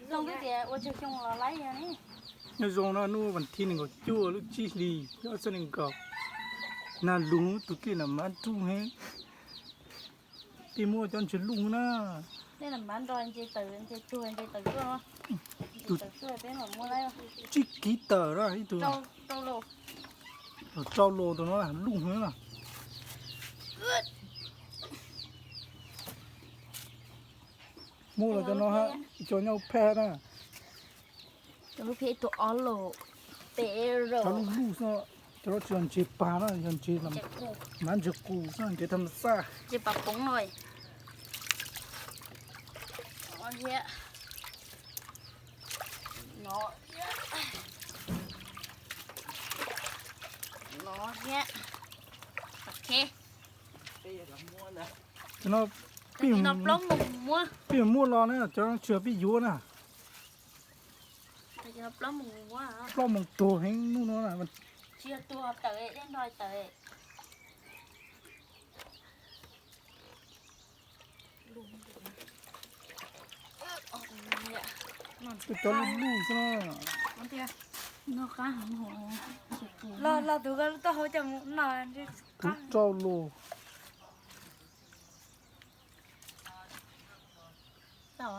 Zoo twb tias ua tsawg xyoo los laib yog ne. Nyob zoo no hnub vas thib nees nkaum cuaj lub tsib hlis ob txhiab nees nkaum. Nag lug tus tij na mab nruj heev. Peb muab cov ntses luj na. Tej na mab nro nce tawm nce tuag nce tawm tuaj no. Tus tawm tuaj peb mam muab laib. Tsib kiv tawm na ib tug. Rau los tus no luj heev na. Muab los cov no ha, cov nyob phaj na. Cov lub phiab ib tug ob los, peb los. Cov lub luj xwb, cov no tsis yog ntses pag na, yog ntses, mab ntses qus xwb, ntses tham xaj. Ntses pag poob no. No thiab. No thiab. Ok. Cov no pib, pib muab los na, cov no tsis yog pib yuav na. Plaub moos tuag heev hnub no na. Tsis yog tuag tawm, dej nrog tawm. Cov lub luj xwb na. Los los tus koj lub taub hau coj mus no. Kuv rau los. Tau.